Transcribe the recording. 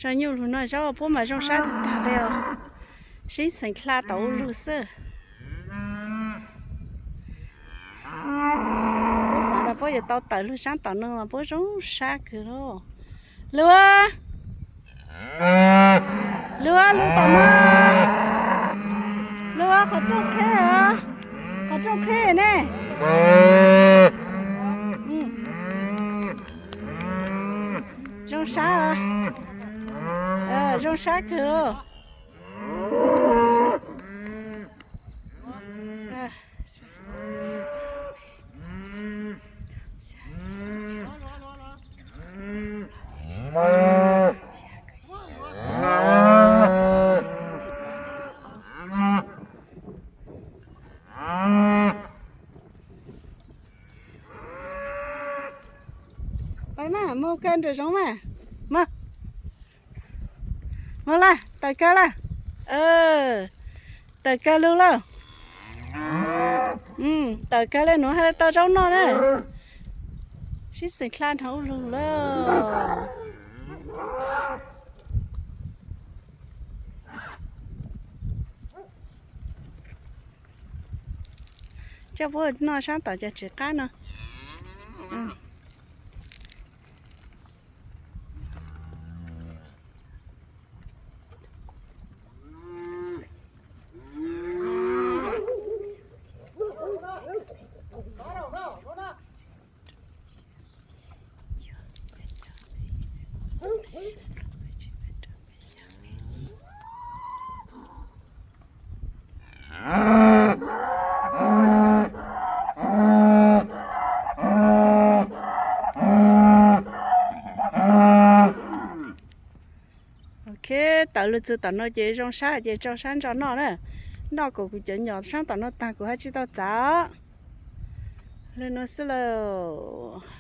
Tso nyuj lug noj zaub puab mas zoo sab tag tag li os. Sib xeem hla tom u lug xwb. Puab xav tas puab yuav tau tawm lug saab tom no los puab zoo sab kawg lauj. Lug, lug, lug tom no. Lug qhov rooj qheb, qhov rooj qheb ne. Zoo sab, zoo sab kawg. Pab mas mus kawg nram zoov mas. Mas, mus lawm, tawm kawg lawm. Tawm kawg lug lawm. Tawm kawg li, nuav hab le tau zaub noj na. Sib xeem hla nrho u lug lawm. Coj puab noj saab tom cov tsev qab no. Ok, tawm lug txug tom no ces zoo sab ces tso sab ntso noj na. Noj kom kuv cov nyom saab tom no taag kuv hab tsi tau txav. Le nuav xwb lauj.